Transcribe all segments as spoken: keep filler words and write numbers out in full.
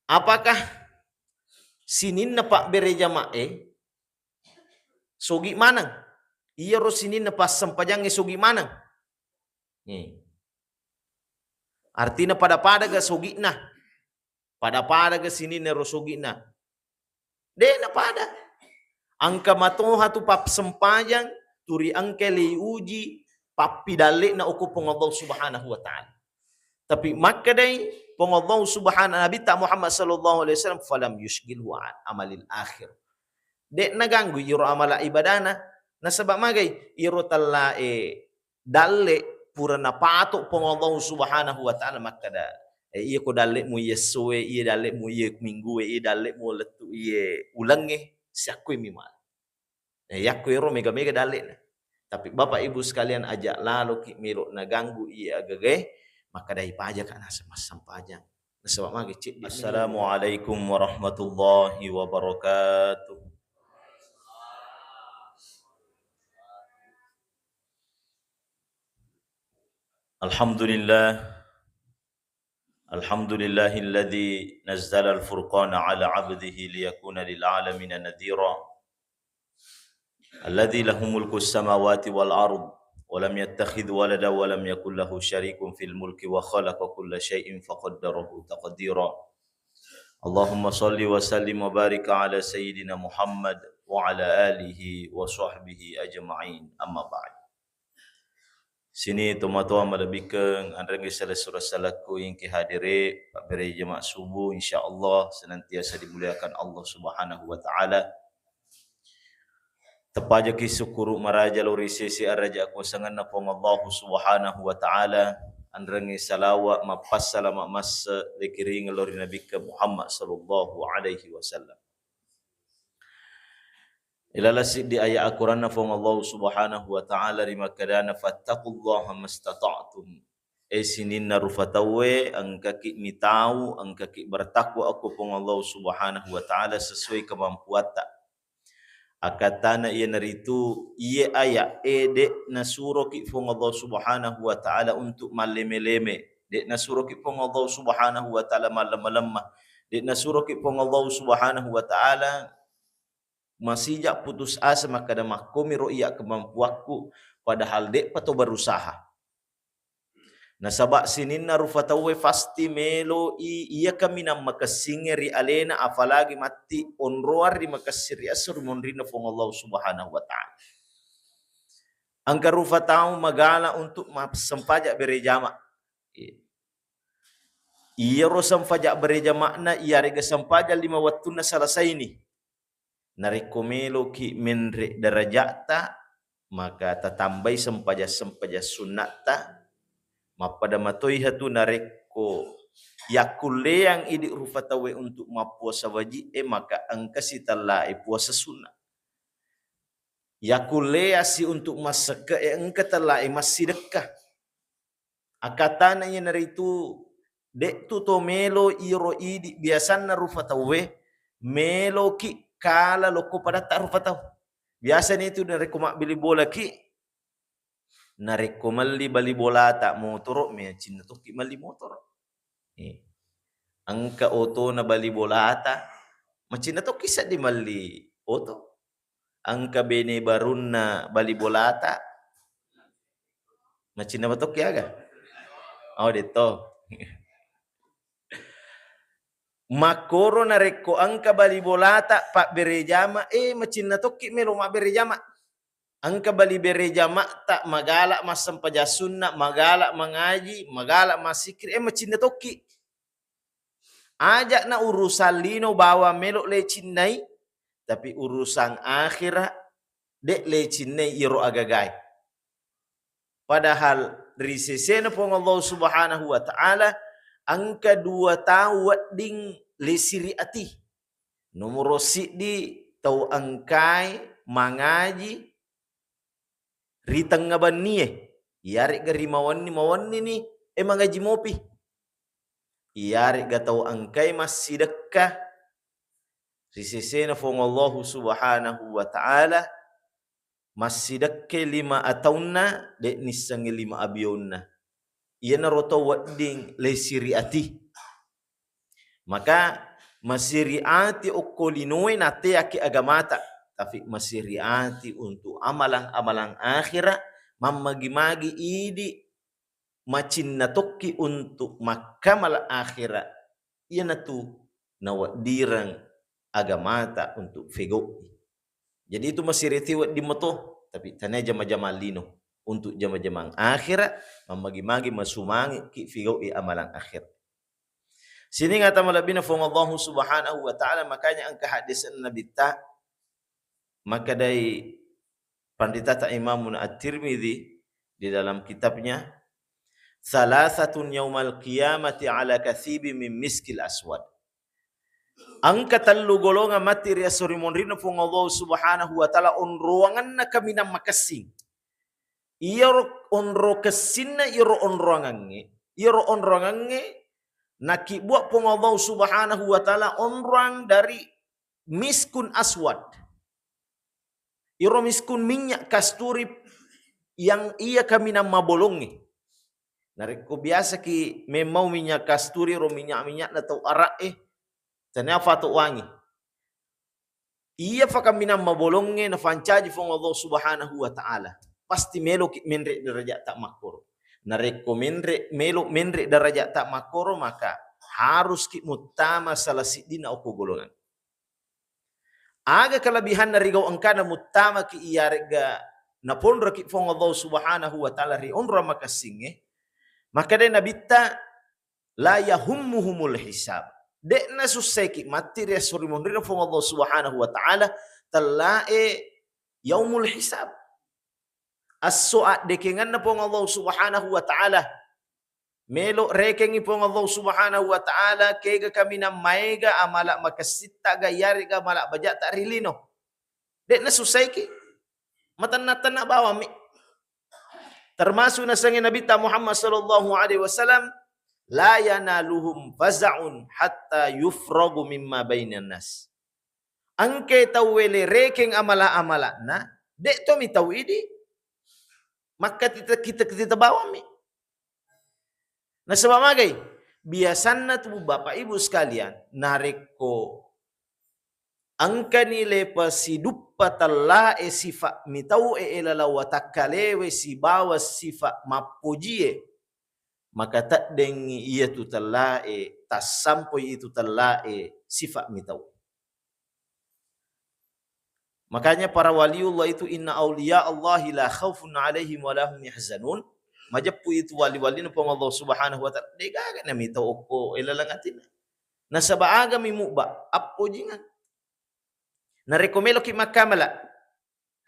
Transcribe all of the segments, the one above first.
Apakah sininna pabbere jama'e sogi maneng? Iyaro sininna passempajangnge sogi maneng? Nih. Artinya pada-pada ga sogi'na? Pada-pada ga sininna ro sogi'na? De'na pada. Engka matoha tu passempajang, turi engka le uji pappidalle'na okko Puang Allah Subhanahu wa Ta'ala. Tapi makkedai Puang Allah Subhanahu, Nabitta Muhammad sallallahu alaihi wasallam, "Falam yusyghilhu an amalil akhir." De'na ganggu iro amala ibadana. Nasaba magai? Iro tellae dalle pura napato Puang Allah Subhanahu wa Ta'ala makkeda, eh, iya ko dalle'mu iya essoe, iya dalle'mu iya minggue, iya dalle'mu lettu iya ulengnge, siakkui mi mala. Eh, yakko ero mega-mega dalle'na. Tapi Bapak Ibu sekalian, aja laloki melo naganggu iya agagae, makkedai pajaka naseng massempajang. Nasaba magi ceddi. Assalamualaikum warahmatullahi wabarakatuh. Alhamdulillah. Alhamdulillahilladzi nazzalal furqana ala abdihi liyakuna lil alamina nadhira. Alladzi lahu mulkus samawati wal ard, wa lam yattakhidz walada wa lam yakul lahu syarikun fil mulki wa khalaqa kulla syai'in faqaddarahu taqdira. Allahumma shalli wa sallim wa barik ala sayyidina Muhammad wa ala alihi wa sahbihi ajma'in. Amma ba'd. Sini tomatoa malebbikeng, anrengnge sala sura salakku ingke hadere, pabbere jama subuh, insyaallah senantiasa dimuliakan Allah Subhanahu wa Ta'ala. Tepajaki sukkuru maraja lao ri sese araja akuasangenna Puang Allah Subhanahu wa Ta'ala, anrengnge salawa mappasalama masse lekiring lao ri Nabikke Muhammad sallallahu alaihi wasallam. Ilala siddi ayat Al-Quranna Puang Allah Subhanahu wa Ta'ala rimakkedana, "Fattaqullaha mastata'tum." E sininna rufa tauwe, engkaki mitau, engkaki bertakwa okko Puang Allah Subhanahu wa Ta'ala sesuai kemampuatta. Akkattana iyanaritu, iye ayat e de' nasuroki Puang Allah Subhanahu wa Ta'ala untuk malleme-leme, de' nasuroki Puang Allah Subhanahu wa Ta'ala mallemma-lemma, de' nasuroki Puang Allah Subhanahu wa Ta'ala masija putus asa makkeda, "Makkomiro iya kemampuakku," padahal de'pa to berusaha. Nasaba sininna rufa tauwe pasti melo i iya kaminang makessingnge ri alena, apalagi matti onroang ri makessing ri esso ri monrinna Puang Allah Subhanahu wa Ta'ala. Engka rufa tau magala untuk massempajang bere jama. Iyaro sempajang bere jama'na iyarega sempajang lima wettunna selesaini. Narekko meloki menre deraja'ta, maka tatambai sempajang-sempajang sunna'ta. Mappada matoiha tu narekko yakkulleang idi rufa tauwe untuk mappuasa wajib e, maka engka sitellae puasa sunnah. Yakkulleassi untuk massekke e, engka tellae massidekka. Akkattana iyanaritu, de'tu to melo iro idi biasanna rufa tauwe, meloki kala lokko padatta rufa tau. Biasani tu narekko mabbili bolaki, narekko melli bali bolata motoro, macinna tokki melli motoro. Eh. Engka otona bali bolata, macinna tokki seddi melli oto. Engka bene barunna bali bolata, macinna matokki aga? Oh, detto. Makkoro narekko engka bali bolata pabbere jama, eh, macinna tokki melo mabbere jama. Engka bali bere jama'ta magala massempajang sunna, magala mangaji, magala massikkiri, eh, macinna tokki. Aja'na urusan lino bawang melo lecinnai, tapi urusan akhira de' lecinnai iyaro agagae. Padahal ri sesena Puang Allah Subhanahu wa Ta'ala, engka dua tau wedding lesiri ati. Nomoro siddi, tau engkae mangaji ri tengnga bennie, iyare'ga ri mawenni-, mawennini, eh, mangaji mopi. Iyare'ga tau engkae massidekka ri sesena Puang Allahu Subhanahu wa Ta'ala, massidekkai lima ataunna, de' nissengngi lima abionna. Iyanaro tau wedding lesiri ati. Maka Masiri ati okko linoe nateaki agamata, tapi masiri ati untuk amalang-amalang akhira, mammagi-magi idi macinna tokki untuk makkamal akhira, iyanatu naweddireng agamata untuk fegau'i. Jadi itu masiri ati wedding mato, tapi tania jama-jamang lino. Untuk jama-jamang akhira, mammagi-magi masumangiki fegau'i amalang akhira. Sining ata malebbina Fuang Allahu Subhanahu wa Ta'ala, makanya engka hadis Nabitta, makkedai panritata Imamun At-Tirmidzi di dalam kitabnya, "Tsalasatun yaumal qiyamati ala katsibin min miskil aswad." Engka tellu golongang matti ri esso ri monrinna Fuang Allahu Subhanahu wa Ta'ala, onroangenna kaminang makessing. Iyaro onro kessinna iyaro onroangengnge, iyaro onroangengnge nakibbua Puang Allah Subhanahu wa Ta'ala onroang dari miskun aswad. Iro miskun minyak kasturi yang iya kaminang mabolongnge. Narekko biasa ki memau minyak kasturi, ro minyak-minyak na tau Arab e, tania fato wangi. Iya fakaminang mabolongnge nafancaji Fuang Allah Subhanahu wa Ta'ala, pasti meloki menre daraja'ta makkoro. Narekko menre, melo menre daraja'ta makkoro, maka haruski muttama salah siddina okko golongan. Aga kelebihanna rigau engkana muttamaki iyaregga naponroki Fuang Allah Subhanahu wa Ta'ala ri onrong makessingnge, maka de nabitta, "La yahummuhumul hisab." De'na sussaiki matti ri esso ri monrinna Fuang Allah Subhanahu wa Ta'ala, tellae yaumul hisab. Esso addekengenna Fuang Allah Subhanahu wa Ta'ala. Melo rekengi Fuang Allah Subhanahu wa Ta'ala, kega kaminang maega amala makessitta ga iyarega amala baja'ta ri lino. De'na sussaiki. Matenna-tenna bawammi. Termasuk nasengnge Nabitta Muhammad sallallahu alaihi wasallam, "La yanaluhum faza'un hatta yufragu mimma bainan nas." Engke tauwe le rekeng amala-amala'na, de' to mitau idi. Makka tita, kita, kita bawammi. Nasaba magai? Biasanna tu Bapak Ibu sekalian, narekko engkani lepa siduppa tellae sifa mitau'e elalang watakkalewe sibawa sifa mappojie, maka teddengngi iyatu tellae, tassampoi itu tellae sifa mitau. Makanya para waliullah itu, "Inna awliya Allahi la khaufun alaihim wa lahum yahzanun." Majeppu itu wali-walina Puang Allah Subhanahu wa Ta'ala. Degaga namitau okko elalang atinna. Nasaba agami mubba, appojingang. Narekko meloki makkamala,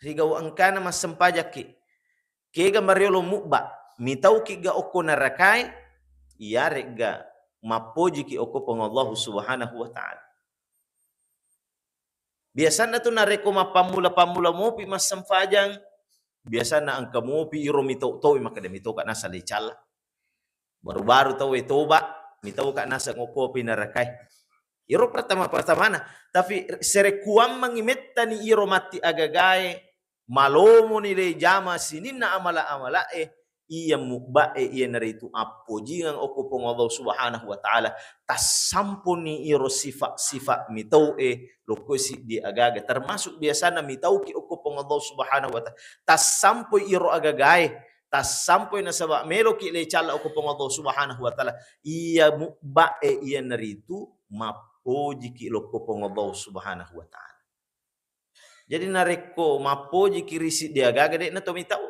rigau engkana massempajakki. Kega mariolo mubba, mitauki ga okko narakae, iyaregga mappojiki okko Puang Allah Subhanahu wa Ta'ala. Biasanna tu narekko mappammula-pammula mopi massempajang, biasanna engka mopi iro mitau-tau makkeda mitauka naseng lecalla. Baru-baru tauwe toba, mitauka naseng okkopi narakae. Iro pertama-pertamana, tapi serekuammengi mettani iro matti agagae, malomoni le jama sininna amala-amalae, iya mubbae iyanaritu appojingang okko Puang Allah Subhanahu wa Ta'ala, tassamponi iro sifa-sifa mitau'e lokko siddi agaga, termasuk biasanna mitauki okko Puang Allah Subhanahu wa Ta'ala, tassampoi iro agagae, tassampoi nasaba meloki lecalla okko Puang Allah Subhanahu wa Ta'ala, iya mubbae iyanaritu mappojiki lokko Puang Allah Subhanahu wa Ta'ala. Jadi narekko mappojiki ri siddi agaga, de'na to mitau.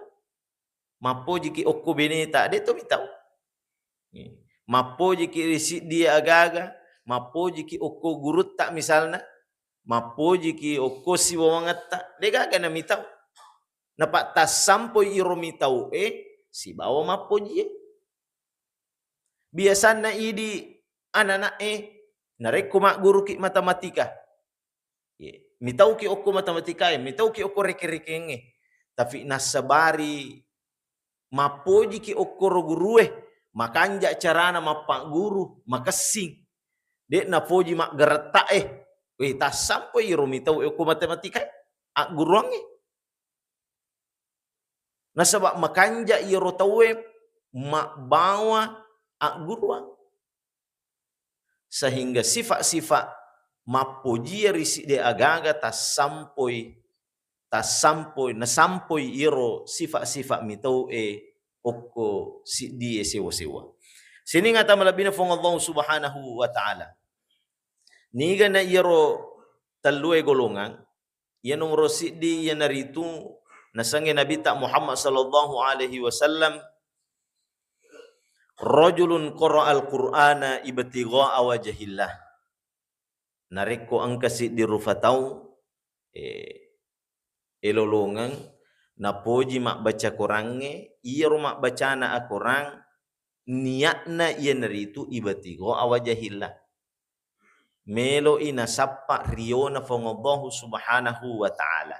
Mappojiki okko beneta, de' to mitau. Mappojiki ri siddi agaga, mappojiki okko gurutta misalna, mappojiki okko siwawangetta, degaga namitau. Napattassampoi iro mitau'e sibawa mappojie. Biasanna idi anana'e, narekko magguruki matematika, ye, mitauki okko matematikae, mitauki okko reke-rekengnge, tapi nassabari mappojiki okkoro gurue, makanja carana mappagguru, makessing, de' napoji maggaretta'e, we, tassampoi iro mitau okko matematikae, agguruangnge. Nasaba makanja iyaro tauwe mabbawa agguruang. Sehingga sifat-sifat mappojie ri siddi aga-aga tassampoi, tassampoi, nasampoi iyaro sifa-sifa mitau'e okko siddi e sewa-sewa. Sining ata malebbina Fuang Allah Subhanahu wa Ta'ala. Niga na iyaro tellue golongang, iya nomoro siddi iyanaritu nasengnge Nabitta Muhammad sallallahu alaihi wasallam, rajulun qara'al Qur'ana ibtigha'a wajhillah. Narekko engka siddi rufa tau, eh, elolongeng napoji mabbaca Korangnge, iyaro mabbacana akorang niatna iyanaritu ibtigha'a wajhillah. Melo'i nasappa riona Fuang Allahu Subhanahu wa Ta'ala.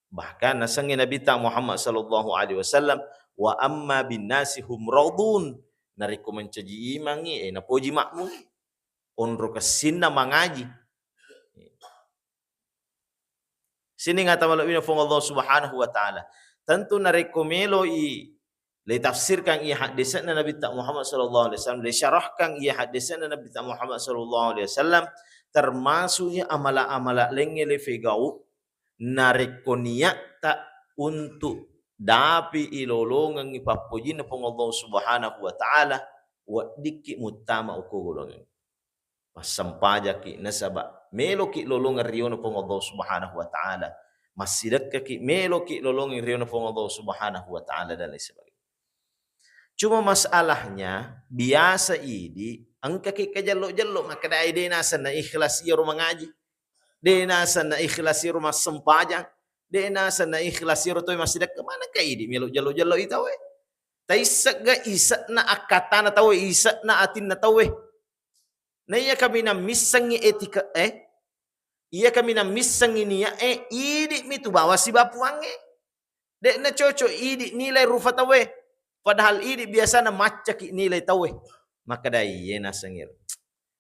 Bahkan nasengnge Nabitta Muhammad sallallahu alaihi wasallam, "Wa amma bin nasi hum radun." Narekko mancaji imangngi, eh, napoji makmungngi. Onro kessinna mangaji. Sining ata malebbina Fuang Allah Subhanahu wa Ta'ala. Tentu narekko melo'i le tafsirkan iya haddese'na Nabitta Muhammad sallallahu alaihi wasallam, le syarahkan iya haddese'na Nabitta Muhammad sallallahu alaihi wasallam, termasuk iya amala-amala laingnge le fegau, narekko niatta untuk dapi ilolongengngi pappojinna Fuang Allah Subhanahu wa Ta'ala, weddikki muttama okko golongang. Massempajakki, nasaba meloki lolongeng riona Fuang Allah Subhanahu wa Ta'ala. Massidekkaki, meloki lolongeng riona Fuang Allah Subhanahu wa Ta'ala dan lain sebagainya. Cuma masalahnya, biasa idi engkaki kajello-jello, makkedai de nasenna ikhlas iyaro mangaji, de nasenna ikhlas iyaro massempajang, de nasenna ikhlas iyaro toe massidekka, manengka idi melo jello-jello i tauwe. Taissegga ise'na akkatana tauwe, ise'na atinna tauwe. Na iya kaminang missengngi etika, eh? Iya kaminang missengngi niat, eh? Idi mi tu bawang sibawa Puangnge. De'na cocok idi nilai rufa tauwe. Padahal idi biasana maccaki nilai tauwe. Makkedai, iye naseng ero.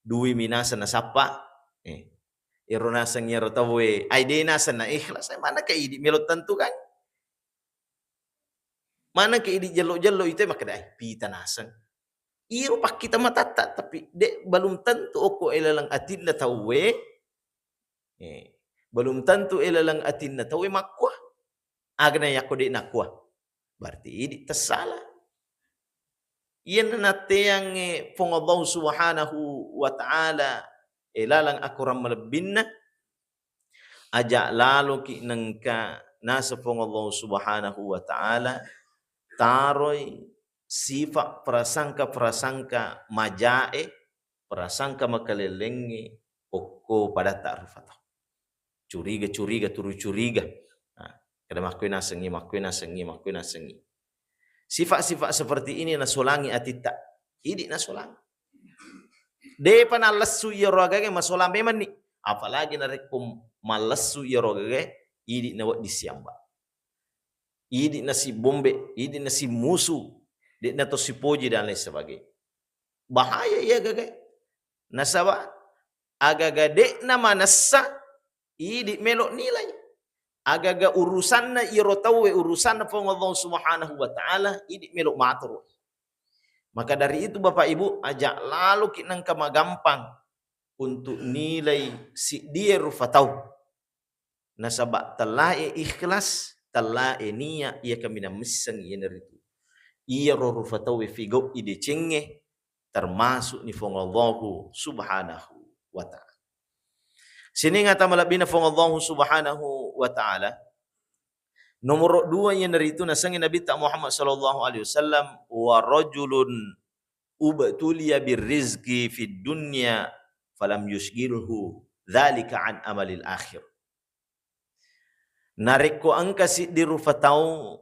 Dui mi naseng nasappa. Eh. Ero naseng ero tauwe. Ai de naseng na ikhlas. Ai manengka idi melo tentu kan? Manengka idi jello-jello itu makkeda, "Eh, pita naseng." Iro pakkita matatta, tapi de, belum tentu okko elaleng atinna tauwe. Eh, belum tentu elaleng atinna tauwe makkua. Agana yakko de nakua. Berarti idi tessala. Iya natteangnge Puang Allah Subhanahu wa Ta'ala elaleng akorang malebbinna, aja laloki nengka naseng Puang Allah Subhanahu wa Ta'ala, taroi sifat prasangka-prasangka majae, prasangka makalellengnge okko padatta rufa tau. Curiga-curiga, turu curiga. Nah, kada makkue nasengngi, makkue nasengngi, makkue nasengngi. Sifat-sifat seperti ini nasolangi atitta. Idi nasolangi. Depa nallessu iyaro agaga masolang memanni. Apalagi narekko mallessu iyaro agaga, idi nawedding siamba. Idi nasibombe, idi nasimusu, de nato sipoji dan lain sebagainya. Bahaya iya agaga. Nasaba agaga de'na manessa, idi melo nilai. Agaga urusanna iyaro tauwe, urusanna Puang Allah Subhanahu wa Ta'ala, idi melo matoro. Maka dari itu, Bapak Ibu, aja laloki nengka magampang untuk nilai siddie rufa tau. Nasaba tellae ikhlas, tellae niat, iya kaminang misseng iyanaritu iyaro rufa tauwe figau i decengnge, termasuk ni Puang Allahu Subhanahu wa Ta'ala. Sining ata malebbina Puang Allahu Subhanahu wa Ta'ala. Nomoro dua iyanaritu nasengnge Nabitta Muhammad sallallahu alaihi wasallam, "Wa rajulun ubtuliya birrizqi fid dunya falam yusyghilhu dzalika an amalil akhir." Narekko engka siddi rufa tau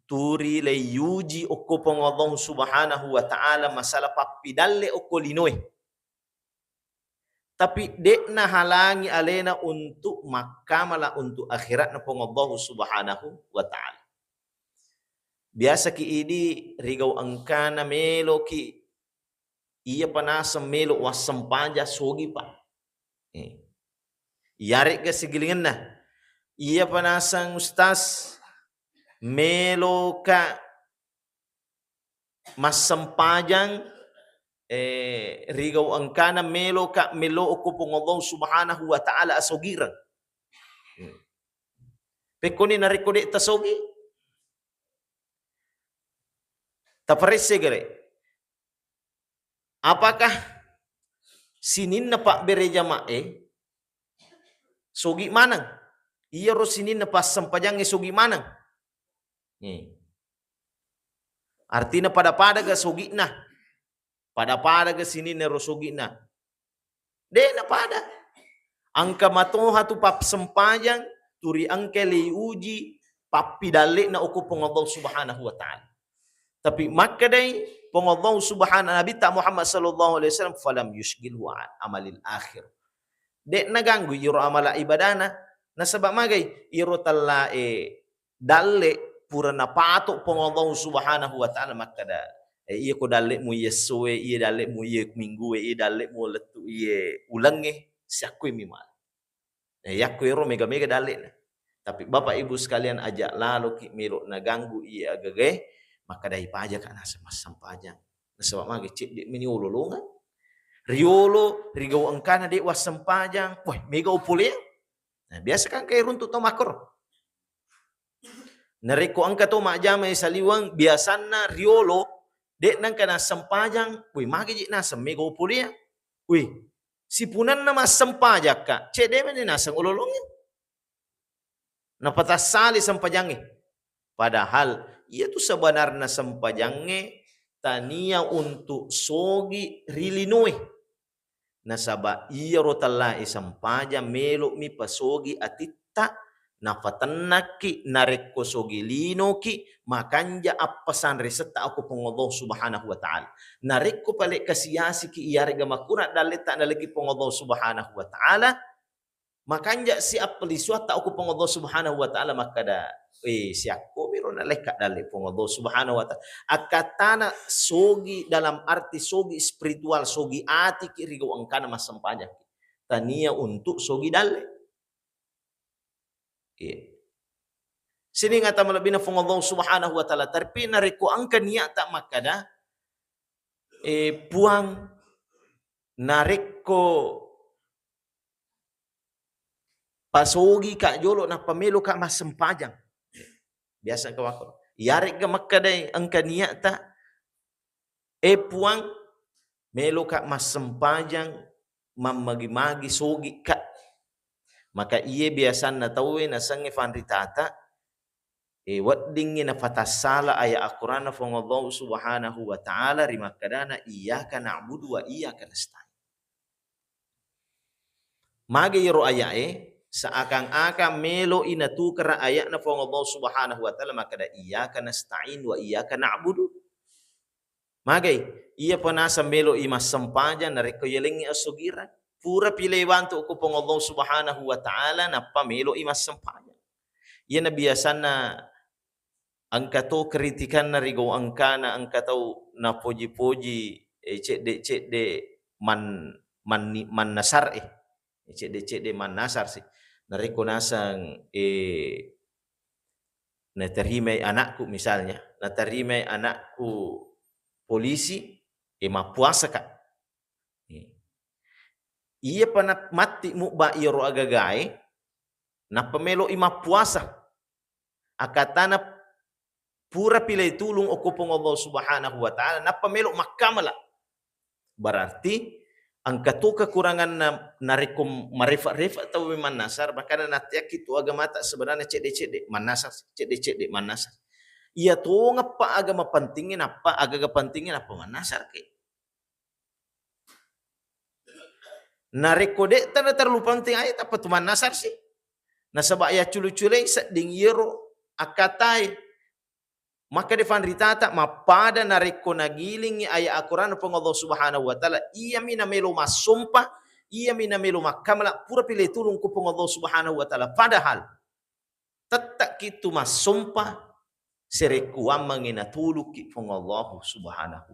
turi leiuji okko Puang Allah Subhanahu wa Ta'ala masalah pappidalle okko linoe. Tapi de'na halangi alena untuk makkamala untuk akhiratna Puang Allah Subhanahu wa Ta'ala. Biasaki idi rigau engkana meloki, iyapa naseng melo wassempajang sogi pa. Eh. Iyaregga sigilingenna. Iyapa naseng ustaz meloka massempajang eh, rigau engkana meloka melo okko Puang Allah Subhanahu wa Ta'ala asogireng. Hmm. Pekkoni narekko de' tasogi, taparesse gare. Apakah sininna pabbere jama'e sogi maneng? Iyaro sininna passempajangnge sogi maneng. Nih. Artinya pada-pada ga sogi'na. Pada-pada ga sininna ro sogi'na. De' napada. Engka matoha tu passempajang, turi engka le uji pappidalle'na okko Puang Allah Subhanahu wa Ta'ala. Tapi makkedai Puang Allah Subhanahu, Nabitta Muhammad sallallahu alaihi wasallam, "Falam yusyghilhu an amalil akhir." De' naganggu iro amala ibadana. Nasaba magai iro tellae dalle pura napato Puang Allah Subhanahu wa Ta'ala makkeda, eh, iya ko dalle'mu iye essoe, iya dalle'mu iye minggue, iya dalle'mu lettu iye ulengnge, siakkoi mi mala. Eh, yakko ero mega-mega dalle'na. Tapi Bapak Ibu sekalian, aja laloki melo naganggu iye agagae, makkeda ipajaka naseng massempajang. Nasaba magi cedde meni ololongeng. Riolo, rigau engkana de' wassempajang, wah, mega upoleang. Nah, biasa kan kayak runtuk tau makkoro. Narekko engka to majjama saliweng, biasanna riolo, de' nengka nassempajang, woi, magi ji naseng mega upoleang. Woi, sipunanna massempajakka, cedde meni naseng ololongnge. Napatassali sempajangnge. Padahal, iya tu sebenarna sempajangnge tania untuk sogi ri linoe. Nasaba iyaro tellae sempajang melo'mi pasogi atitta, nafatennakki narekko sogi linoki makanja appasanresetta okko Puang Allah Subhanahu wa Ta'ala. Narekko pale kasiasiki iyarega makurang dalletta naleki Puang Allah Subhanahu wa Ta'ala, makanja si appelisuatta okko Puang Allah Subhanahu wa Ta'ala makkeda, eh, siakkomi ro nalekka dalle Puang Allah Subhanahu wa Ta'ala. Akkattana sogi dalam arti sogi spiritual, sogi atiki rigau engkana massempajangki. Tania untuk sogi dalle. Iya. Sining ata malebbina Puang Allah Subhanahu wa Ta'ala. Tapi narekko engka niatta makkeda, eh, Puang, narekko pasogika jolo nappa meloka massempajang. Biasa engka makkoro. Iyaregga makkedai engka niatta, eh Puang, meloka massempajang, mammagi-magi sogika. Maka iye biasanna tauwe nasengnge fanritata, eh, weddingngi nafatassala ayat Al-Quran Puang Allah Subhanahu wa Ta'ala ri makkedana, "Iyyaka na'budu wa iyyaka nasta'in." Mage iyaro aya'e, seakan-akan melo'i natukara aya'na Puang Allah Subhanahu wa Ta'ala makkeda, "Iyyaka nasta'in wa iyyaka na'budu." Magai, iya pa naseng melo'i massempajang narekko yalengngi assogirang. Pura pilewantu ko Puang Allah Subhanahu wa Ta'ala, nappa melo'i massempajang. Iyana biasanna engka to kritikanna rigau engkana engka tau napoji-poji, eh, cedde-cedde man-, manni-, mannasar, eh. Cedde-cedde mannasar si. Narekko naseng, eh, naterimai anakku misalnya, naterimai anakku polisi, eh, mappuasaka. Eh. Iya pa na-, matti mubba iyaro agagae, nappa melo'i mappuasa. Akatana pura pile tulung okko Puang Allah Subhanahu wa Ta'ala, nappa melo makkamala. Berarti engka to kekuranganna narekko marefa-refa tau mannasar, makana natteakki tu agamata sebenarnya cedde-cedde mannasar, cedde-cedde mannasar. Iya tongeppa agama pentingnya nappa, agaga pentingnya nappa mannasar ke. Narekko de'ta na terlalu penting, aja tappa tu mannasar si. Nasaba ya culu-culei sedding iyaro akkatai. Maka de fanritata mappada narekko nagilingi ayat Al-Quran Puang Allah Subhanahu wa Ta'ala, iyami namelo massompa, iyami namelo makkamala, pura pile tulung ku Puang Allah Subhanahu wa Ta'ala. Padahal tettakki tu massompa serekkuammengngi natulukki Puang Allahu Subhanahu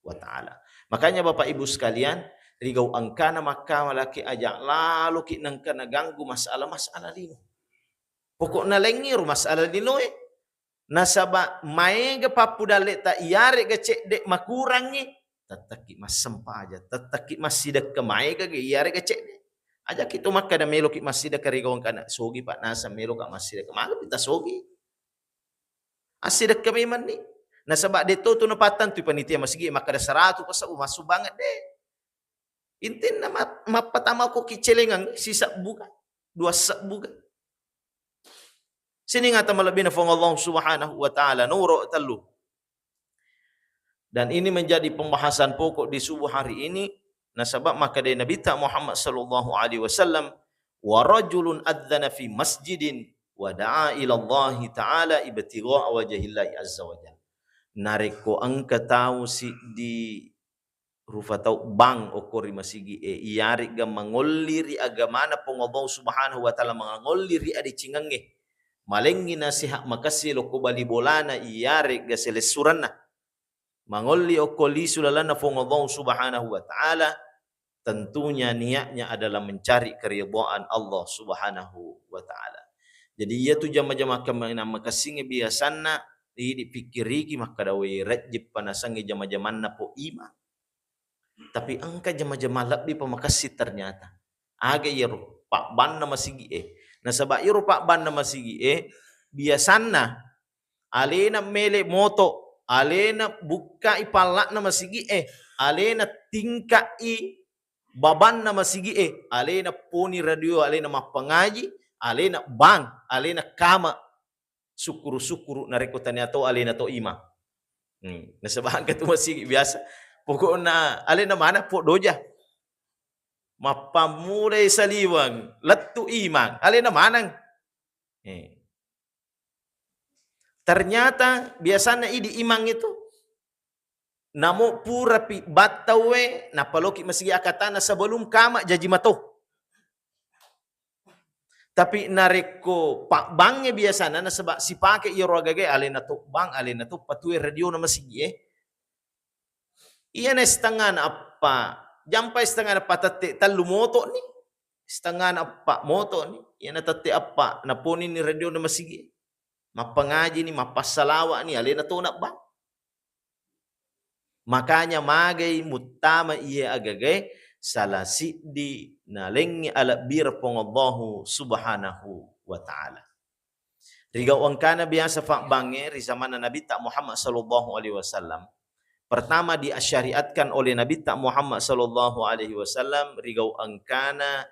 wa Ta'ala. Makanya Bapak Ibu sekalian, rigau engkana makkamalaki aja laloki nengka naganggu masalah-masalah lino. Pokokna laingngi ro masalah linoe. Nasaba maega pappudalleta iyarega cedde makurangngi, Tettekki massempaja, tettekki massidekka, maega ge iyarega cedde. Aja ki to makkada meloki massidekka ri gau engkana, sogi Pak, naseng meloka massidekka. Maga pita sogi. Assidekka memanni. Nasaba de to tu napattantui panitia masigi makkada seratu pasau massu banget de. Intinna ma-, mappatama ko ki celengang sisebbu ga, dua sebbu ga. Sining ata malebbina Fuang Allah Subhanahu wa Ta'ala, nomoro tellu. Dan ini menjadi pembahasan pokok di subuh hari ini, nasaba makkeda Nabitta Muhammad sallallahu alaihi wasallam, "Wa rajulun adzana fi masjidin wa da'a ila Allahi ta'ala ibtigha'a wajhillahi azza wa jalla." Narekko engka tau siddi rufa tau bang okko ri masigi'e, iyaregga mangolli ri agamana Puang Allah Subhanahu wa Ta'ala, mangolli ri adecingengnge, malengngi nasihat makessi lokko bali bolana, iyaregga selessurenna, mangolli okko lisu lalenna Puang Allah Subhanahu wa Ta'ala, tentunya niatnya adalah mencari keridhaan Allah Subhanahu wa Ta'ala. Jadi, iyatu jama-jama kaminang makessingnge biasanna idi pikkiriki makkeda, "Wei, rejjippa nasengnge jama-jamanna po imang." Tapi engka jama-jama lebbi pa makessing ternyata. Aga iyaro pabbanna masigi'e. Nasaba iyaro pabbanna masigi'e biasanna alena mele moto, alena bukkai palla'na masigi'e, alena tingka'i babanna masigi'e, alena poni radio, alena mappangaji, alena bang, alena kama, sukkuru-sukkuru narekko tania to alena to imang. Hmm. Nasaba engka tu masigi biasa, pokokna alena mana po doja. Mappammulai saliweng, lettu imang, alena maneng. Eh. Ternyata biasanna idi imang itu, namo purapi battauwe, napaloki masigi akatana sebelum kama jaji mato. Tapi narekko pabbangnge biasana nasaba sipake iyaro agagae, alena to bang, alena to patue radiona masigi'e. Iyana setengana eppa, jampai setengana eppa tette tellu moto'ni, setengana eppa moto'ni, iyana tette eppa naponini radiona masigi'e. Mappangajini, mappassalawa'ni, alena to nabbang. Makanya magai muttama iye agagae salah siddi nalengngi alebbireng Puang Allahu Subhanahu wa Ta'ala. Rigau engkana biasa fabbangnge ri zamanna Nabitta Muhammad sallallahu alaihi wasallam. Pertama diasyariatkan oleh Nabitta Muhammad sallallahu alaihi wasallam rigau engkana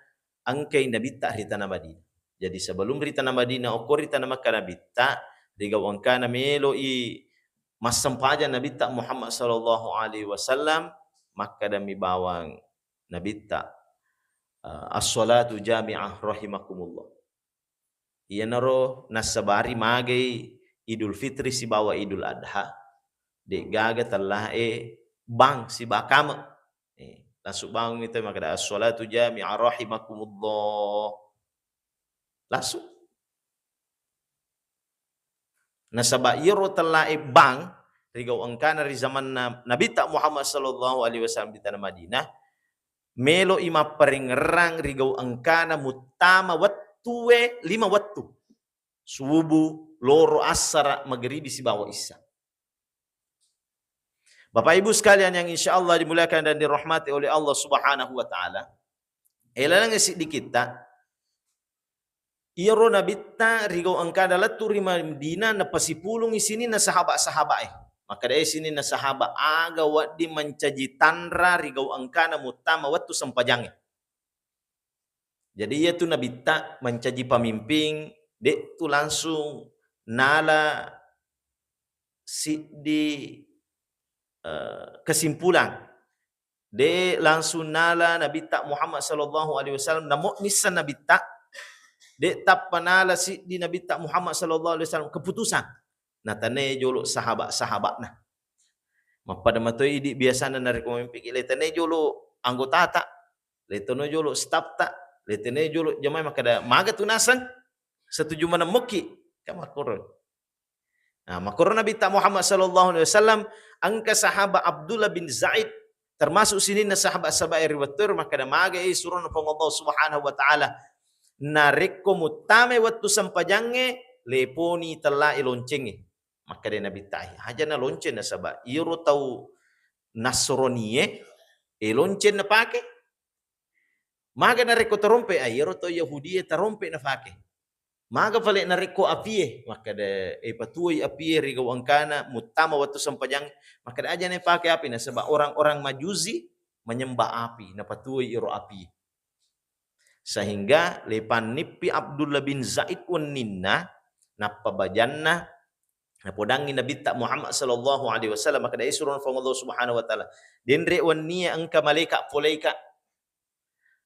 engkai Nabitta ri tana Madinah. Jadi sebelum ri tana Madinah, okko ri tana Makkah Nabitta, rigau engkana meloi massempajang Nabitta Muhammad sallallahu alaihi wasallam, makkedami bawang Nabitta, eh, "As-salatu jami'ah rahimakumullah." Iyanaro nassabari magai Idul Fitri sibawa Idul Adha, de'gaga tellae bang sibawa kame. Eh, langsung bangunni tau makkeda, "As-salatu jami'ah rahimakumullah." Langsung. Nasaba iyaro tellae bang rigau engkana ri zamanna Nabitta Muhammad sallallahu alaihi wasallam di tana Madinah, meloi mapparengngerang rigau engkana muttama wettue lima wettu. Subuh, loro, assara, magribi sibawa isya. Bapak Ibu sekalian yang insya Allah dimuliakan dan dirahmati oleh Allah Subhanahu wa Ta'ala, elaleng siddikitta, iyaro Nabitta rigau engkana lettu ri Madinah, napasipulungi sininna sahaba-sahabae. Makkedai sininna sahaba, aga wedding mancaji tanra rigau engkana muttama wettu sempajangnge. Jadi iyatu Nabitta mancaji pamimping, de'tu langsung nala siddi, eh, kesimpulan. De langsung nala Nabitta Muhammad sallallahu alaihi wasallam, namo nisseng Nabitta, de tappa nala siddi Nabitta Muhammad sallallahu alaihi wasallam keputusan. Natanai jolo sahaba-sahabana. Mappada matoi idi biasana narekko mamimpiki, letanai jolo anggotata, letano jolo stafta, letanai jolo jamae makkeda, "Maga tu naseng? Setuju maneng mokki?" Kan makkoro. Nah, makkoro Nabitta Muhammad sallallahu alaihi wasallam, engka sahabat Abdullah bin Zaid, termasuk sininna sahabat-sahabat e ri wettu e, makkeda, "Magai surona Puang Allah Subhanahu wa Ta'ala, narekko muttamai wettu sempajangnge, leponi tellae loncengnge." Makkeda Nabitta, "Aja na lonceng nasaba iyaro tau Nasronie, e lonceng napake. Maga narekko tarompe, ah, iyaro to Yahudie tarompe nafake. Maga pale narekko apie, makkeda, e, patuoi apie ri gau engkana, muttama wettu sempajang, makkeda aja naipake api, nasaba orang-orang Majusi menyembah api, napatuoi iro api. Sehingga lepannippi Abdullah bin Zaid wenninna, nappa bajanna, napodangngi Nabitta Muhammad sallallahu alaihi wasallam, makkeda, "Eh, surona Puang Allah Subhanahu wa Ta'ala, denre wennie engka malaika poleika,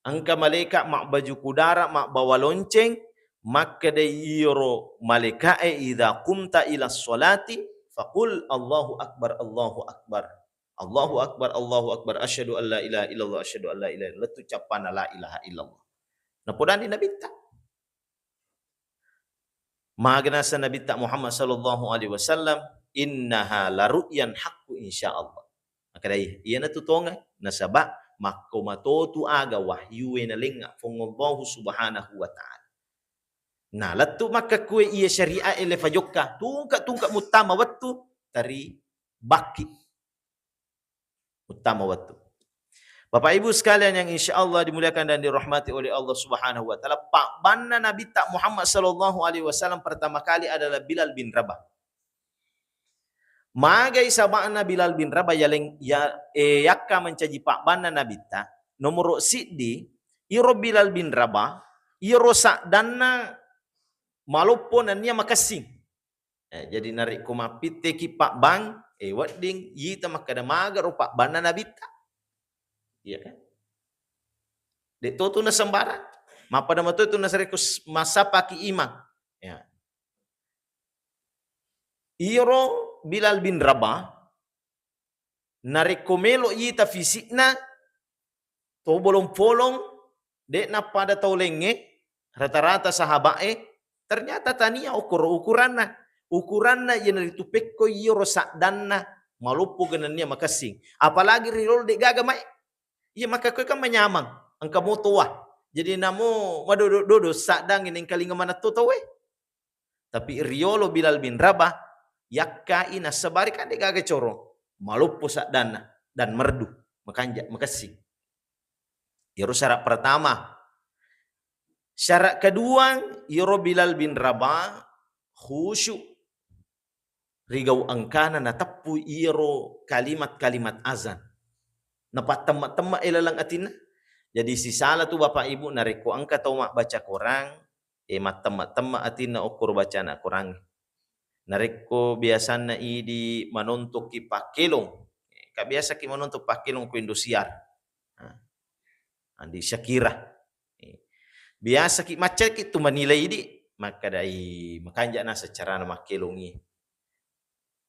engka malaika mabbaju kudara, mabbawa lonceng, makkeda iyaro malaikae, idza qumta ila sholati, faqul, Allahu Akbar, Allahu Akbar." Allahu Akbar, Allahu Akbar, asyhadu an la ilaha illallah, asyhadu an la ilaha illallah. Lettu cappana la ilaha illallah. Napodani Nabitta. Maga naseng Nabitta Muhammad sallallahu alaihi wasallam, "Innaha laru'yan haqqu insyaallah." Makkeda, iyanatu tonga, nasaba makko matotu aga wahyue nalengnga Puang Allahu Subhanahu wa Ta'ala. Nah, lettu makkakkue iya syariat ele fajokka, tungka-tungka muttama wettu, tari bakki. Muttama wettu. Bapak Ibu sekalian yang insya Allah dimuliakan dan dirahmati oleh Allah Subhanahu wa Ta'ala, pabbanna Nabitta Muhammad sallallahu alaihi wasallam pertama kali adalah Bilal bin Rabah. Magai saba'na Bilal bin Rabah yaleng ya, eh, yakka mencaji pabbanna Nabitta, nomoro siddi, iro Bilal bin Rabah, iro saddanna maloppo nennia makessing. Eh, jadi narekko mappitteki pabbang, eh, wedding yita makkeda magaro pabbanna Nabitta. Iya kan? De'to tu nasembarang. Mappada mato tu nasarekko s-, massapaki imang. Ya. Iyaro Bilal bin Rabah, narekko melo yita fisikna, to bolong-polong, de' nappada tau laingnge, rata-rata sahaba'e, ternyata tania okoro ukuranna. Ukuranna iyanaritu pekko iyaro saddanna maloppo genennia makessing. Apalagi ri lolo de' gaga mai. Iya makkakkoi kan manyamang, engka motoa. Jadi namo madodo-dodo saddangngi nengkalinga manetto tauwe. Tapi riolo Bilal bin Rabah, yakkai nassabari kan de' gaga coro, maloppo saddanna dan merdu, makanja, makessing. Iyaro syarat pertama. Syarat kedua, iyaro Bilal bin Rabah khusyuk rigau engkana nateppu iyaro kalimat-kalimat azan. Napattemma-temma e laleng atinna. Jadi sisala tu Bapak Ibu narekko engka tau mabbaca Korang, eh, mattemma-temma atinna okkoro bacana Korangnge. Narekko biasanna idi manontokki pakkelong, eh, ka biasaki manontok pakkelong ko Indosiar. Nah, Andi Syakira. Eh, biasaki maccaki tu manilai idi, makkadai makanja naseng carana makkelongi.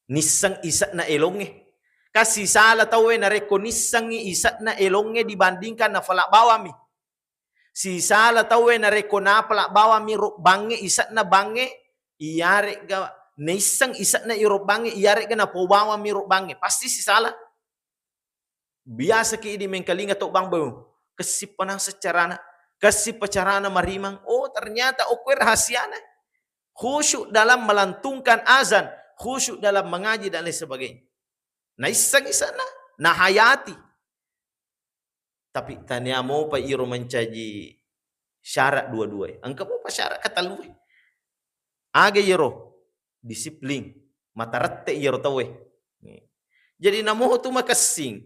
Nisseng ise'na elongnge. Kasi sala tauwe narekko nissengngi ise'na elongnge dibandingkan nafala bawammi. Sisala tauwe narekko napala bawammi ro bangnge, ise'na bangnge, iyare'ga naisseng ise'na iro bangnge, iyare'ga napobawammi ro bangnge, pasti sisala. Biasaki idi mengkalinga to bang, beuh, kessippa naseng carana, kessippa carana marimang. Oh, ternyata okkoe rahasiana. Khusyuk dalam melantunkan azan, khusyuk dalam mengaji dan lain sebagainya. Naisseng ise'na, nahayati. Tapi tania mopa iro mencaji syarat dua-dua e. Engka mopa syarat katallue. Aga iyaro? Disiplin. Matarette iyaro tauwe. Jadi namoho tu makessing.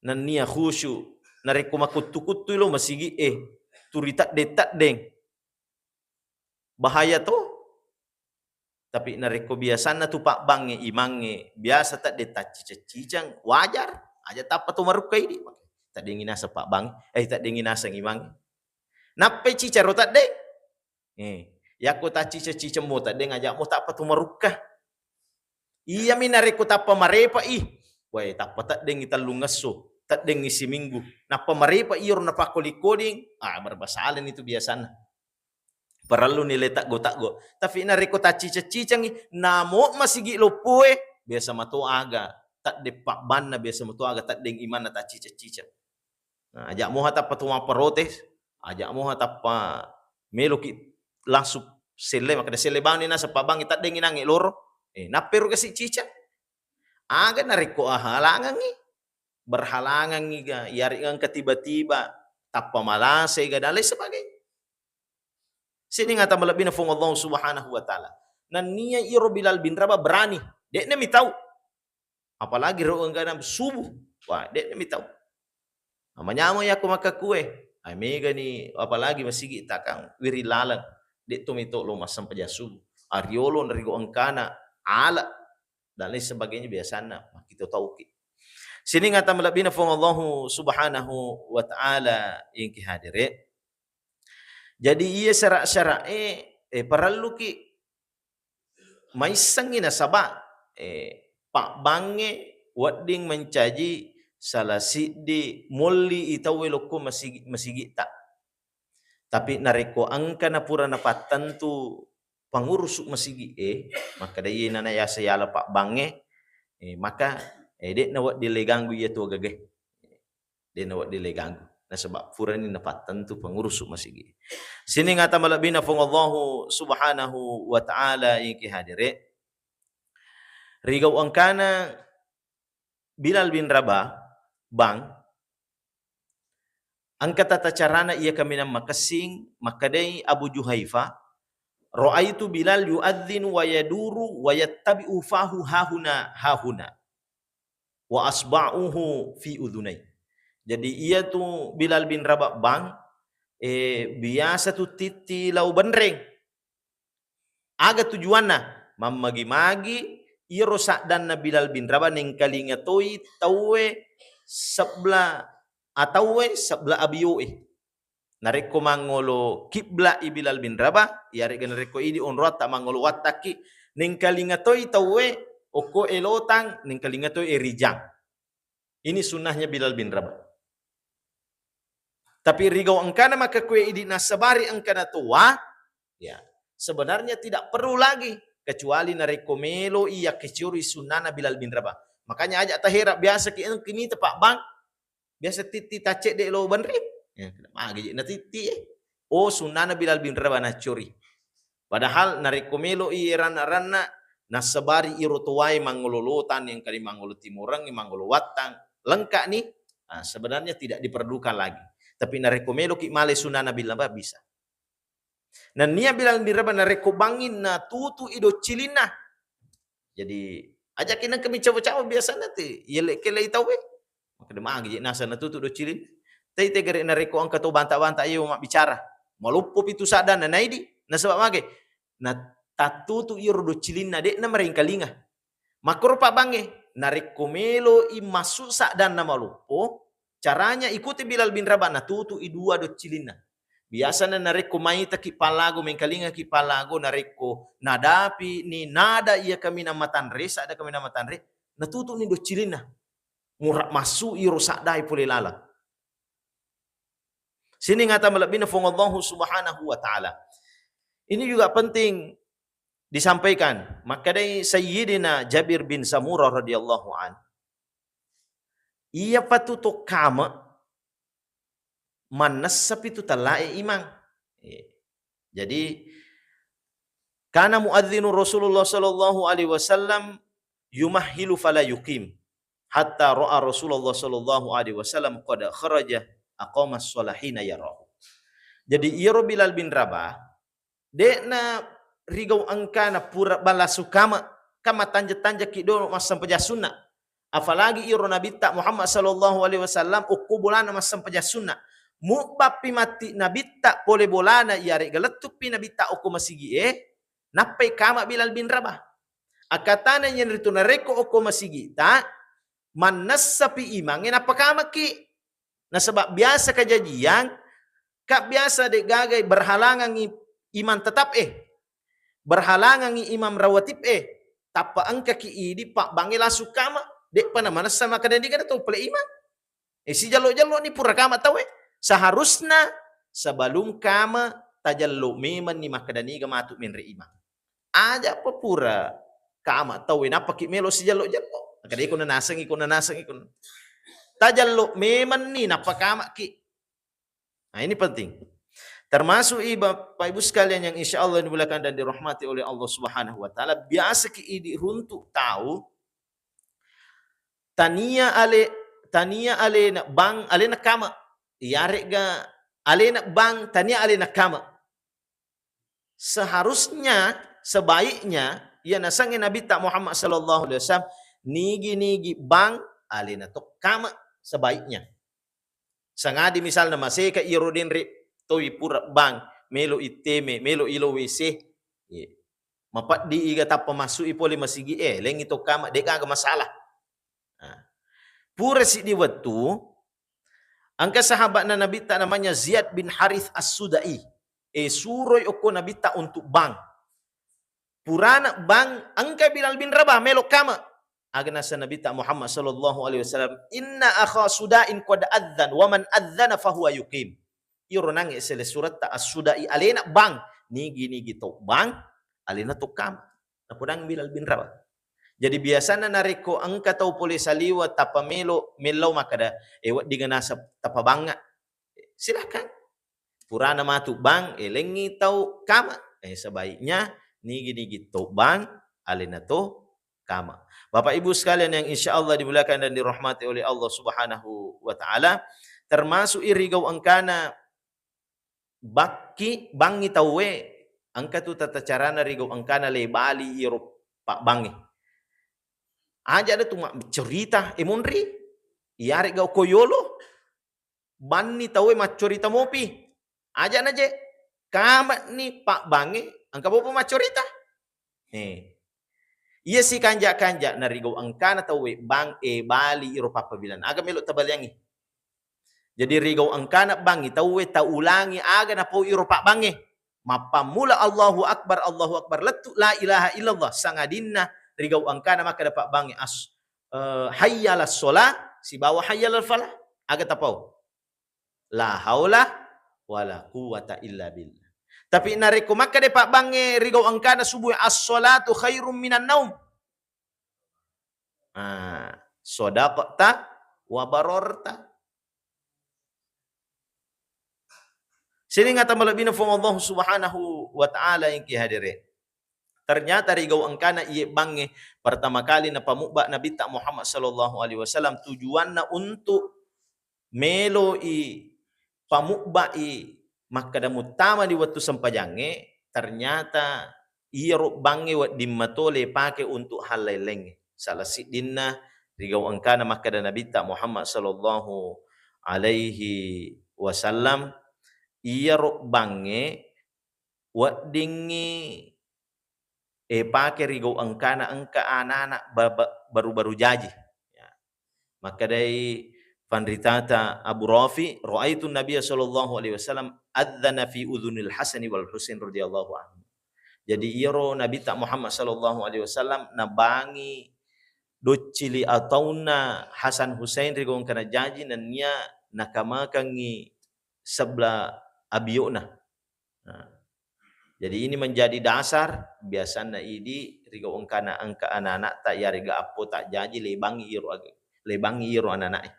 Nennia khusyuk. Narekko makuttu-kuttui lo masigi e, turi teddeng-teddeng. Bahaya to. Tapi narekko biasanna tu pabbangnge, imangnge, biasa teddeng tacciceng-ciceng, wajar. Aja tappa tu marukka idi. Teddengngi naseng pabbangnge, eh, teddengngi naseng imangnge. Nappai ciceng ro teddeng. Eh, yakko tacciceng-ciceng mo teddeng, aja mo tappa tu marukka. Iyami narekko tappa marepa i, wae, tappa teddengngi tellungesso, teddengngi siminggu. Nappa marepa iyaro napakkoli-koling, ah, berbasalani tu biasanna. Parellu nilai taggo-taggo. Tapi narekko tacciceng-cicengngi, namo masigi loppoe, biasa mato aga teddeng pabbanna, biasa mato aga teddeng imanna tacciceng-ciceng. Nah, aja moha tappa tu mapparotes, aja moha tappa meloki langsung selle, makkeda selle bani naseng pabbangngi teddengngi nangnge loro. Eh, napperu kasi ciceng. Aga narekko ahalangangngi, berhalangangngi ga, iyarega engka tiba-tiba tappa malasai ga, dan lain sebagainya. Sining ata malebbina Fuang Allah Subhanahu wa Ta'ala. Nennia iro Bilal bin Rabah berani, de'na mi tau. Apalagi ro engkana subuh. Wah, de'na mi tau. Manyameng yakko makkakue. Ai megani apalagi masigi takang wiri laleng. De' to mito lo massempajang subuh. Ariolo narigo engkana ala dan lain sebagainya biasanna makkito tauki. Sining ata malebbina Fuang Allahu Subhanahu wa Ta'ala engki hadire. Jadi iya syara'-syara'e, eh, parelluki maissengngi nasaba, eh, pabbangnge wedding mencaji salah siddi molli i tauwe lokko masigi-, masigitta. Tapi narekko engka napura napattentu pangurusu masigi e, makkeda iye nana yase yala pabbangnge, eh, maka, eh, de'na wedding leganggu iya tu agage. De'na wedding leganggu. Nasaba purani napattentu pangurusu masigi. Sining ata malebbina Fuang Allahu Subhanahu wa Ta'ala iki hadire. Rigau engkana Bilal bin Rabah, bang, engka tata carana iya kaminang makessing, makkedai Abu Juhaifa, "Ra'aitu Bilal yu'adzinu wa yaduru wa yattabi'u fahu hahuna, hahuna. Wa asba'uhu fi udhunai." Jadi iya tu Bilal bin Rabah bang, eh, biasa tu titti lao benreng. Aga tujuanna? Mammagi-magi iyaro saddanna Bilal bin Rabah nengkalinga toi tauwe sebla atauwe sebla abioe. Narekko mangolo kibla i Bilal bin Rabah, iyarega narekko idi onroatta mangolo wattakki, nengkalinga toi tauwe okko elotang, nengkalinga toi erijang. Ini sunnahnya Bilal bin Rabah. Tapi rigau engkana makkakue idi nasabari engkana toa, ya, sebenarnya tidak perlu lagi, kecuali narekko melo iya kecuri sunnana Bilal bin Rabah. Makanya aja tahera biasa ki engki mita pak bang, biasa titti taccedde lo benri. Ya, magi na titti, eh. Oh, sunnana Bilal bin Rabah nacuri. Padahal narekko melo i ranna-ranna nasabari iro towae mangolo lotang, yang kali mangolo timoreng, mangolo wattang, lengkap nih. Nah, sebenarnya tidak diperlukan lagi. Tapi narekko melo ki male sunnana Bilal Rabah bisa. Nennia Bilal bin Rabah narekko bangin na tutu i doccilinna. Jadi, aja ki nengka mi cawa-cawa biasana te, yelle kelle i tauwe. Makkeda magi je naseng natutu doccilinna. Tai tegere narekko engka to banta-banta iyo mabbicara. Maloppo pitu saddanna naidi, nasaba mage? Na tattutu iyaro doccilinna, de'na marengkalinga. Makkoro pabbangnge, narekko melo i massu saddanna maloppo, caranya ikuti Bilal bin Rabah, natutu i dua doccilinna. Biasana narekko maitaki pallago, mengkalingaki pallago, narekko nadapi ni nada iya kaminang matanre, sadda kaminang matanre, natutu ni doccilinna. Mura massu iro saddai pole laleng. Sining ata malebbina Fuang Allahu Subhanahu wa Ta'ala. Ini juga penting disampaikan. Makkedai Sayyidina Jabir bin Samurah radhiyallahu an, iya patu tokkame mannessa pitu tellae imang. Eh, jadi, kana muadzinu Rasulullah sallallahu alaihi wasallam yumahhilu fala yuqim hatta ra'a Rasulullah sallallahu alaihi wasallam qad kharaja aqama sholahina yarahu. Jadi iyaro Bilal bin Rabah, de'na rigau engkana pura balasu kama, kama tanja-tanjaki do massempajang sunna. Apalagi iro Nabitta Muhammad sallallahu alaihi wasallam okko bolana massempajang sunna. Mubbappi matti Nabitta pole bolana, iyarega lettuppi Nabitta okko masigie, nappai kama Bilal bin Rabah. Akatana yenritu narekko okko masigita, mannessapi imangnge nappa kamaki. Nasaba biasa kajajiang, ka biasa de gagai berhalangangi imam tetap eh. Berhalangangi imam rawatib eh. Tappa engkaki idi pabbangnge langsung kama, de'pa namanessa makkeda niga to pole imam. Eh, sijallo-jallo ni pura kama tauwe. Seharusna sebelum kama tajallo memang ni makkeda niga matu menre imam. Aja pa pura kama tauwe nappaki melo sijallo-jallo. Makkeda iko nanaseng, iko nanaseng, iko. Tajallo memang ni nappa kamaki. Nah, ini penting. Termasuk i Bapak Ibu sekalian yang insya Allah dimuliakan dan dirahmati oleh Allah Subhanahu wa Ta'ala, biasa ki idi runtuk tau tania ale, tania alena bang, alena kama. Iyare'ga alena bang, tania alena kama. Seharusnya, sebaiknya, iya nasengnge Nabitta Muhammad sallallahu alaihi wasallam, nigi-nigi bang, alena to kama sebaiknya. Sangadi misalna maseka iyaro denre toi pura bang, melo itteme, melo ilo W C. Ye. Mapeddi iga tappa masuk i pole masigi, eh, lengi to kama, de gaga masalah. Nah. Pura siddi wettu, engka sahabatna Nabitta namanya Ziyad bin Harith As-Sudai. Eh, suroi okko Nabitta untuk bang. Purana bang, engka Bilal bin Rabah melo kama. Aga nasa Nabitta Muhammad sallallahu alaihi wasallam, "Inna akha Sudain qad adzan, wa man adzana fahuwa yuqim." Iyaro nangnge sele suretta As-Sudai alena bang, nigi-nigi to bang, alena to kama. Napodangngi Bilal bin Rabah. Jadi biasana narekko engka tau pole saliwa tappa melo, mellau makkada, "Eh, weddinga nasab tapabangnga." Silahkan. Purana matu bang, elengngi tau kama. Eh, sebaiknya nigi-nigi to bang, alena to kama. Bapak Ibu sekalian yang insya Allah dimuliakan dan dirahmati oleh Allah Subhanahu wa Ta'ala, termasuk irigau engkana bakki, bangngi tauwe, engka tu tata carana rigau engkana le bali iro pabbangnge. Aja ada tu maccerita, e monri, iyarega ko yolo, banni tauwe maccorita mopi. Aja na je, kamakni pabbangnge, engka mopa maccorita. Eh. Iya sikanja-kanja na rigau engkana tauwe bang, e bali iro pappabilan. Aga melo tabaliangi. Jadi rigau engkana bangngi tauwe taulangi aga napau iro pabbangnge. Mappammula Allahu Akbar, Allahu Akbar, lettu la ilaha illallah, sangadinna rigau engkana makkeda pabbangnge as-, eh, hayya alas sholah sibawa hayya alal falah. Aga tapau? La haula wala quwwata illa billah. Tapi narekko makkeda pabbangnge rigau engkana subuh, "As-sholatu khairum minan naum." Ah, sodaqta wa barorta. Sining ata malebbina Puang Allah Subhanahu wa Ta'ala yang ki hadere. Ternyata rigau engkana iye bangnge pertama kali napamubba Nabitta Muhammad sallallahu alaihi wasallam tujuanna untuk melo i pamubba i makkeda muttama di wettu sempajangnge, ternyata iyaro bangnge wedding mato le pake untuk hal lain-laingnge. Salah siddinna rigau engkana makkeda Nabitta Muhammad sallallahu alaihi wasallam, iyaro bangnge weddingngi, eh, pake rigau engkana engka anana baba-, baru-baru jaji. Ya. Makkedai fanritata Abu Rafi, "Ra'aitu Nabiya sallallahu alaihi wasallam adzana fi udzunil Hasani wal Husain radhiyallahu anhu." Jadi iyaro Nabitta Muhammad sallallahu alaihi wasallam nabangi doccili ataunna Hasan Husain rigau engkana jaji nennia nakamakangngi sebla abiona. Nah, jadi ini menjadi dasar biasanna idi rigau engkana engka anak-anakta iyarega appota jaji lebangi iro ag-, lebangi iro anak-anak e.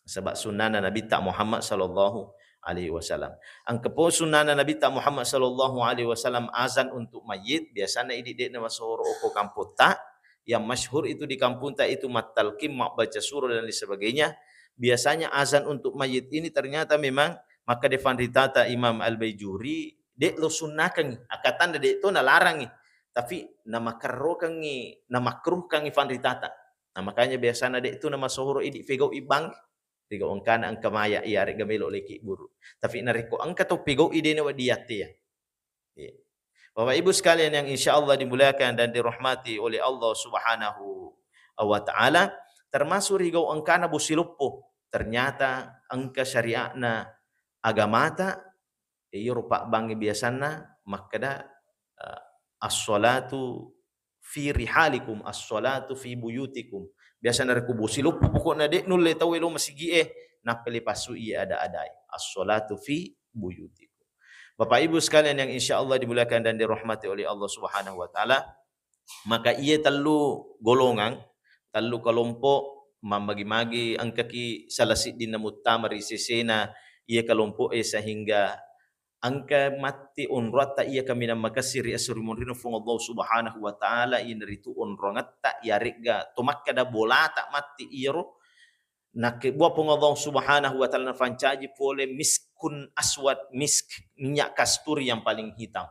Sebab sunnana Nabitta Muhammad sallallahu alaihi wasallam. Engka po sunnana Nabitta Muhammad sallallahu alaihi wasallam azan untuk mayit, biasana idi de'na masoro oko kampotta, yang masyhur itu di kampunta itu mattalqin, mabbaca surah dan lain sebagainya. Biasanya azan untuk mayit ini ternyata memang makkeda fanritata Imam Al-Baijuri, de' lo sunnakengngi, akkatanna de' to nalarangngi, tapi namakerrokengngi, namakruhkengngi fanritata. Nah, makanya biasana de' tu namasohoro idi pegau ibang, rigau engkana engka maya iyarega melo leki buru. Tapi narekko engka to pegau i de' nawedding yattea. Iya. Bapak Ibu sekalian yang insya Allah dimuliakan dan dirahmati oleh Allah Subhanahu wa Ta'ala, termasuk rigau engkana bosi loppo. Ternyata engka syariatna agamata, iyaro pabbangnge biasanna makkeda, eh, "As-sholatu fi rihalikum, as-sholatu fi buyutikum." Biasa narekko bosi loppo pokokna de' nulle tauwe lo masigi e, nappa le passu iye ada-adae. "As-sholatu fi buyutikum." Bapak Ibu sekalian yang insya Allah dimuliakan dan dirahmati oleh Allah Subhanahu wa Ta'ala, maka iye tellu golongang, tellu kelompok, mammagi-magi engkaki salah siddinna muttama ri sesena iye kelompok e sehingga engka matti onroatta iya kaminang makessing ri esso ri munrinna Puang Allah Subhanahu wa Ta'ala, iyanaritu onroangetta iyaregga to makkeda bolata matti iyaro. Nakkebua Puang Allah Subhanahu wa Ta'ala nafancaji pole miskun aswad, misk, minyak kasturi yang paling hitam.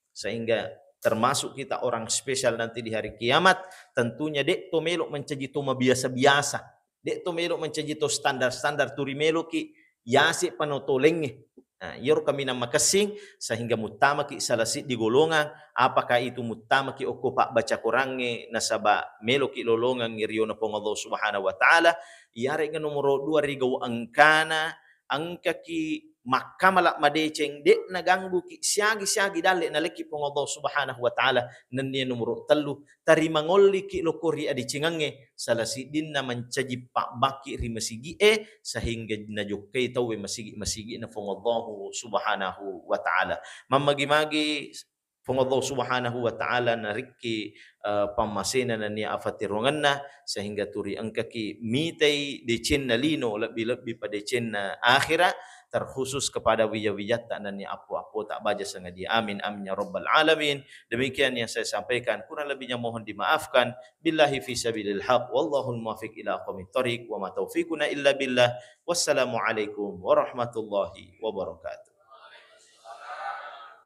Sehingga termasuk kita orang spesial nanti di hari kiamat, tentunya de' to melo mancaji to mabiasa-biasa, de' to melo mancaji to standar-standar turi meloki yase pano tolengnge. Nah, iyaro kaminang makessing sehingga muttamaki salah siddi golongang, apakah itu muttamaki okko pabbaca Korangnge nasaba meloki lolongang ri riona Puang Allah Subhanahu wa Ta'ala, iyaregga nomoro dua ri gau engkana, engkaki makkamala madeceng, de' nagangguki siagi-siagi dalle nalekki Puang Allah Subhanahu wa Ta'ala. Nennia nomoro tellu, tarimangolliki lokko ri adecengangnge, salah siddinna mancaji pabbakki ri masigi'e, sehingga najokkai tauwe masigi-, masigi'na Puang Allah Subhanahu wa Ta'ala. Mammagi-magi Puang Allah Subhanahu wa Ta'ala narikki, eh, pammasena nennia afatirungenna, sehingga turi engkaki mitai decenna lino, lebbi-lebbi pa decenna akhira, terkhusus kepada wija-wijatta nennia appo-appota baja sangadia. Amin, amin ya rabbal alamin. Demikian yang saya sampaikan, kurang lebihnya mohon dimaafkan. Billahi fi sabilil haq, wallahul muwaffiq ila aqwamit thariq, wa ma taufiquna illa billah. Wassalamualaikum warahmatullahi wabarakatuh.